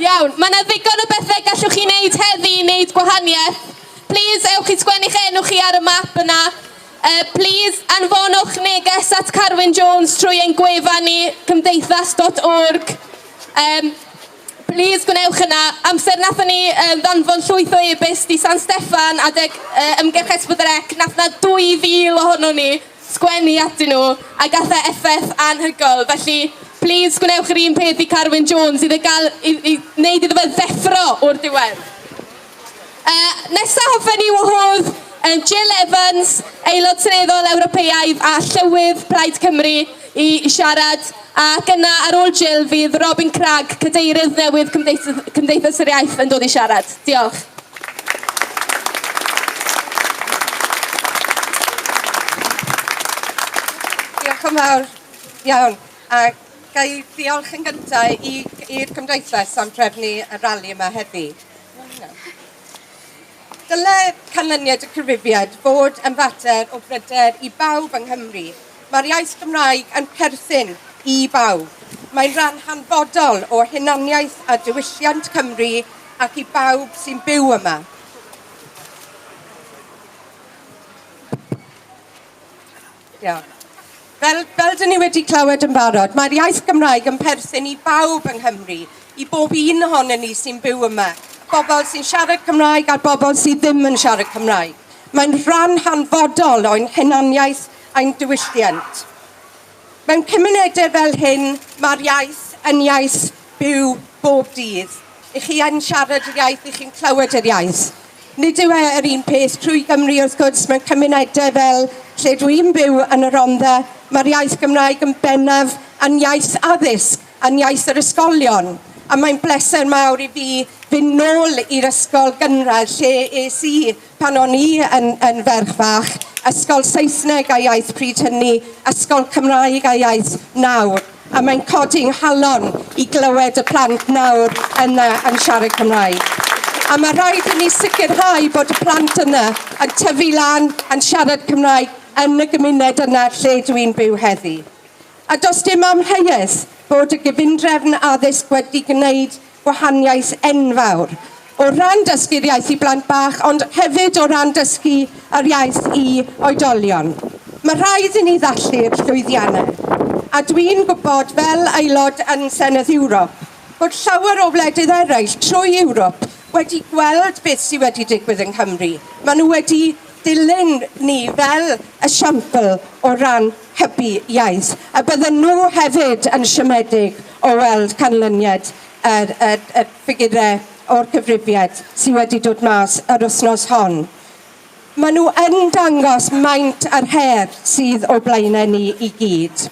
Iawn, mae yna ddigon o bethau gallwch chi wneud heddi i wneud gwahaniaeth. Please, ewch i sgwennu'ch enw chi ar y map yna. Please, anfonwch neges at Carwyn Jones trwy ein gwefan ni, cymdeithas.org. Um, please, gwnewch yna. Amser nathon ni um, ddanfon llwyth o e-byst i San Steffan adeg uh, ymgyrch S4C, nath na 2,000 ohono ni sgwennu atyn nhw a gath e effaith anhygoel. Felly, please, gwnewch yr un peth i Carwyn Jones iddo gael, i, i wneud iddo fe ddeffro o'r diwedd. Uh, nesa hoffen ni wahodd Jill Evans, Aelod Seneddol Ewropeaidd a Llywydd Plaid Cymru i siarad. Ac yna ar ôl Jill fydd Robin Cragg, Cadeirydd newydd Cymdeithas, Cymdeithas yr Iaith yn dod i siarad. Diolch. Diolch yn fawr iawn. A ga i ddiolch yn gyntaf i'r Cymdeithas am drefnu y rali yma heddi. Dyle canlyniad y cyfrifiad fod yn fater o bryder i bawb yng Nghymru. Mae'r iaith Gymraeg yn perthyn i bawb. Mae'n rhan hanfodol o hunaniaeth a diwylliant Cymru ac i bawb sy'n byw yma. Diolch. Fel, fel dyn ni wedi clywed yn barod, mae'r iaith Gymraeg yn perthyn i bawb yng Nghymru, i bob un ohonon ni sy'n byw yma. Bobl sy'n siarad Cymraeg a'r bobl sydd ddim yn siarad Cymraeg. Mae'n rhan hanfodol o'n hunaniaeth a'n diwylliant. Mewn cymunedau fel hyn, mae'r iaith yn iaith byw bob dydd. I chi yn siarad yr iaith, i chi'n clywed yr iaith. Nid yw e yr un peth trwy Gymru wrth gwrs, mewn cymunedau fel lle dwi'n byw yn y Rhondda, mae'r iaith Gymraeg yn bennaf yn iaith addysg, yn iaith yr ysgolion. A mae'n bleser mawr i fi fynd nôl i'r ysgol gynradd lle es i pan o'n i yn, yn ferch fach, ysgol Saesneg a iaith pryd hynny, ysgol Cymraeg a iaith nawr. A mae'n codi nghalon i glywed y plant nawr yna yn siarad Cymraeg. A mae rhaid i ni sicrhau bod y plant yna yn tyfu lan yn siarad Cymraeg yn y gymuned yna lle dwi'n byw heddi. A does dim amheuaeth bod y gyfundrefn addysg wedi gwneud gwahaniaeth enfawr o ran dysgu'r iaith i blant bach, ond hefyd o ran dysgu yr iaith i oedolion. Mae rhaid i ni ddathlu'r llwyddiannau. A dwi'n gwybod, fel aelod yn Senedd Ewrop, bod llawer o wledydd eraill trwy Ewrop wedi gweld beth sydd wedi digwydd yng Nghymru. Maen nhw wedi dilyn ni fel esiampl o ran hybu iaith, a bydden nhw hefyd yn siomedig o weld canlyniad yr, yr, y ffigurau o'r cyfrifiad sydd wedi dod mas yr wythnos hon. Maen nhw yn dangos maint yr her sydd o blaenau ni i gyd.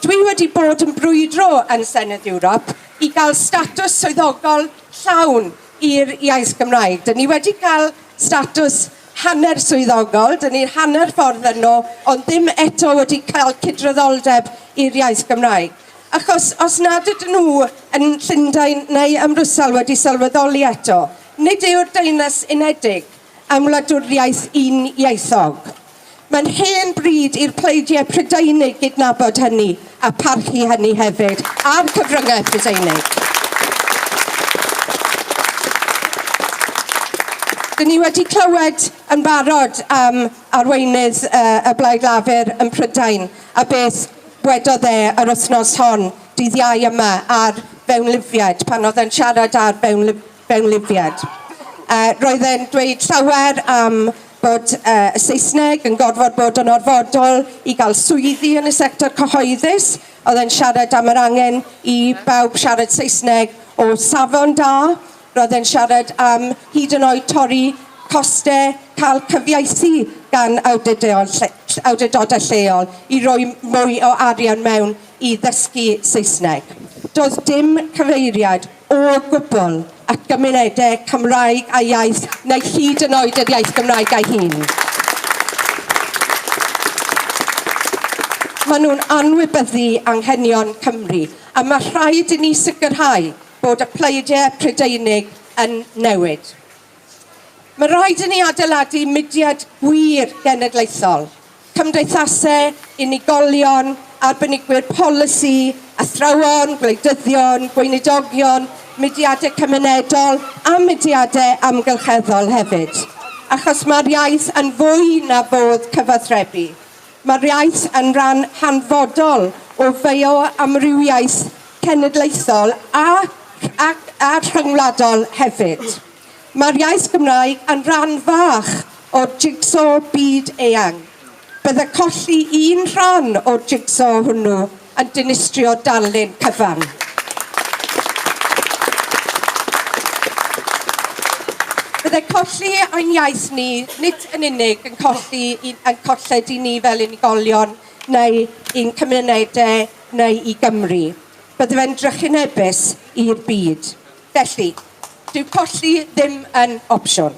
Dwi wedi bod yn brwydro yn Senedd Ewrop i gael statws swyddogol llawn i'r iaith Gymraeg. Dyn ni wedi cael statws hanner swyddogol, dyn ni'n hanner ffordd yno, ond ddim eto wedi cael cydraddoldeb i'r iaith Gymraeg. Achos os nad ydyn nhw yn Llundain neu ym Mrwsel wedi sylweddoli eto, nid yw'r Deyrnas Unedig yn wladwriaeth unieithog. Mae'n hen bryd i'r pleidiau Prydeinig gydnabod hynny a parchu hynny hefyd, a'r cyfryngau Prydeinig. Dyn ni wedi clywed yn barod am arweinydd y Blaid Lafur yn Prydain a beth wedodd e yr wythnos hon, dydd Iau yma, ar fewnlifiad, pan oedd e'n siarad ar fewnlifiad. Roedd e'n dweud llawer am bod y Saesneg yn gorfod bod yn orfodol i gael swyddi yn y sector cyhoeddus. Oedd e'n siarad am yr angen i bawb siarad Saesneg o safon da. Roedd e'n siarad am hyd yn oed torri costau cael cyfieithu gan awdurdodau lleol i roi mwy o arian mewn i ddysgu Saesneg. Doedd dim cyfeiriad o gwbl at gymunedau Cymraeg a iaith neu hyd yn oed yr iaith Gymraeg ei hun. Maen nhw'n anwybyddu anghenion Cymru a mae rhaid i ni sicrhau bod y pleidiau Prydeinig yn newid. Mae rhaid i ni adeiladu mudiad gwir genedlaethol, cymdeithasau, unigolion, arbenigwyr polisi, athrawon, gwleidyddion, gweinidogion, mudiadau cymunedol a mudiadau amgylcheddol hefyd. Achos mae'r iaith yn fwy na fodd cyfathrebu. Mae'r iaith yn rhan hanfodol o fioamrywiaeth cenedlaethol a, a, a rhyngwladol hefyd. Mae'r iaith Gymraeg yn rhan fach o'r jigsaw byd eang. Bydde colli un rhan o'r jigsaw hwnnw yn dinistrio darlun cyfan. Bydde colli ein iaith ni nid yn unig yn colli yn colled i ni fel unigolion neu i'n cymunedau neu i Gymru. Bydde fe'n drychinebus i'r byd. Felly, dyw colli ddim yn opsiwn.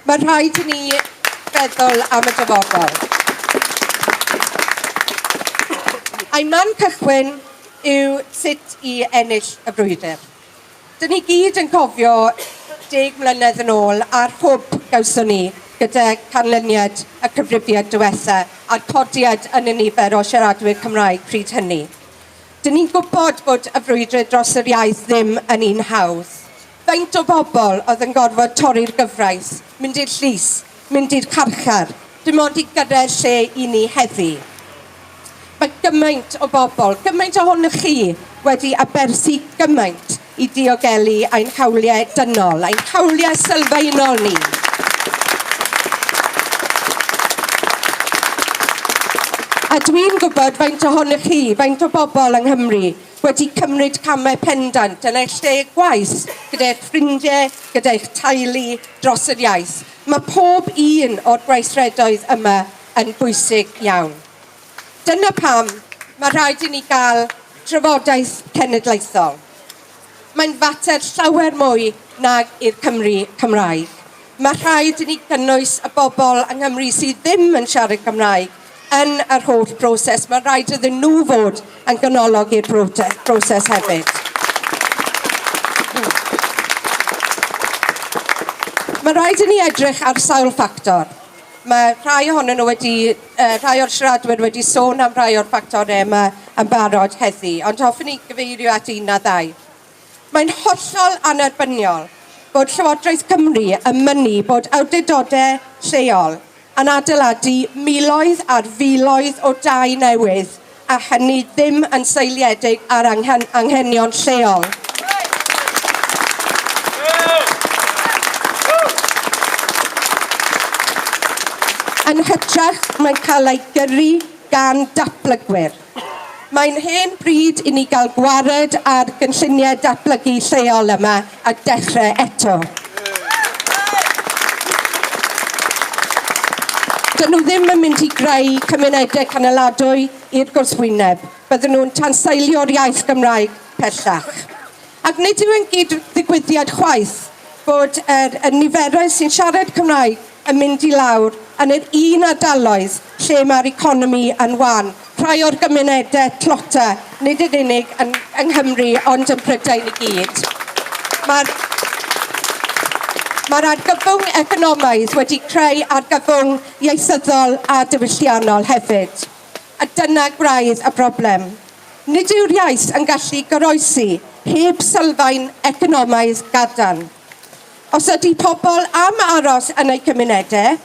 Mae rhaid i ni feddwl am y dyfodol. Ein man cychwyn yw sut i ennill y frwydr. Dyn ni gyd yn cofio 10 mlynedd yn ôl a'r hwb gawson ni gyda canlyniad y cyfrifiad diwetha a'r codiad yn y nifer o siaradwyr Cymraeg pryd hynny. Dyn ni'n gwybod bod y frwydr dros yr iaith ddim yn un hawdd. Faint o bobl oedd yn gorfod torri'r gyfraith, mynd i'r llys, mynd i'r carchar, dim ond i gyrraedd lle i ni heddi. Mae gymaint o bobl, gymaint ohonoch chi wedi aberthu gymaint i diogelu ein hawliau dynol, ein hawliau sylfaenol ni. A dwi'n gwybod faint ohonoch chi, faint o bobl yng Nghymru wedi cymryd camau pendant yn eich lle gwaith, gyda eich ffrindiau, gyda eich teulu dros yr iaith. Mae pob un o'r gweithredoedd yma yn bwysig iawn. Dyna pam mae rhaid i ni gael trafodaeth cenedlaethol. Mae'n fater llawer mwy nag i'r Cymry Cymraeg. Mae rhaid i ni gynnwys y bobl yng Nghymru sydd ddim yn siarad Cymraeg yn yr holl broses. Mae rhaid iddyn nhw fod yn ganolog i'r broses hefyd. Mae rhaid i ni edrych ar sawl ffactor. Mae rhai ohonyn nhw wedi, rhai o'r siaradwyr wedi sôn am rhai o'r ffactorau yma yn barod heddi, ond hoffwn i gyfeirio at un na ddau. Mae'n hollol annerbyniol bod Llywodraeth Cymru yn mynnu bod awdurdodau lleol yn adeiladu miloedd ar filoedd o dai newydd a hynny ddim yn seiliedig ar anghenion lleol. Yn hytrach, mae'n cael ei gyrru gan datblygwyr. Mae'n hen bryd i ni gael gwared ar gynlluniau datblygu lleol yma a dechrau eto. Dyn nhw ddim yn mynd i greu cymunedau canoladwy i'r gwrthwyneb. Bydden nhw'n tanseilio'r iaith Gymraeg pellach. Ac nid yw e'n gyd-ddigwyddiad chwaith bod yr, y niferoedd sy'n siarad Cymraeg yn mynd i lawr yn yr un ardaloedd lle mae'r economi yn wan. Rhai o'r gymunedau tlota, nid yn unig yn, yng Nghymru, ond yn Prydain i gyd. Mae'r Mae'r argyfwng economaidd wedi creu argyfwng ieithyddol a diwylliannol hefyd. A dyna gwraidd y broblem. Nid yw'r iaith yn gallu goroesi heb sylfaen economaidd gadarn. Os ydy pobl am aros yn eu cymunedau,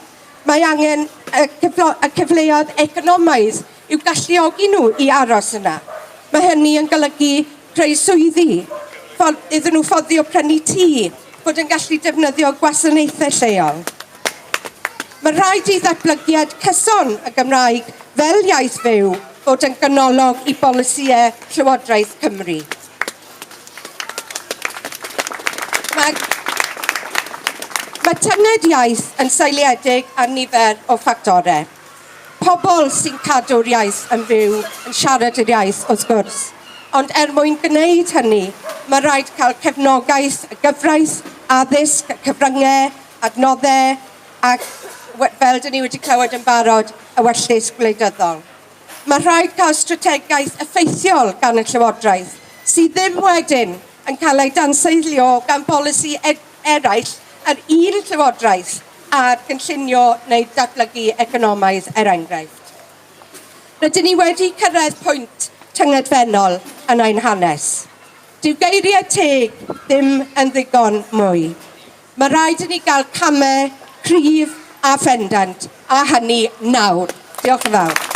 mae angen y, y cyfleoedd economaidd i'w galluogi nhw i aros yna. Mae hynny yn golygu creu swyddi, iddyn nhw fforddio prynu tŷ, bod yn gallu defnyddio gwasanaethau lleol. Mae rhaid i ddatblygiad cyson y Gymraeg fel iaith fyw fod yn ganolog i bolisïau Llywodraeth Cymru. Mae, mae tynged iaith yn seiliedig ar nifer o ffactorau. Pobl sy'n cadw'r iaith yn fyw yn siarad yr iaith, wrth gwrs. Ond er mwyn gwneud hynny, mae rhaid cael cefnogaeth y gyfraith, addysg, cyfryngau, adnoddau, ac fel dyn ni wedi clywed yn barod, y wellus gwleidyddol. Mae rhaid cael strategaeth effeithiol gan y Llywodraeth, sydd ddim wedyn yn cael ei danseilio gan bolisi eraill yr un Llywodraeth ar gynllunio neu datblygu economaidd er enghraifft. Rydyn ni wedi cyrraedd pwynt tyngedfennol yn ein hanes. Dyw geiriau teg ddim yn ddigon mwy. Mae rhaid i ni gael camau cryf a phendant, a hynny nawr. Diolch yn fawr.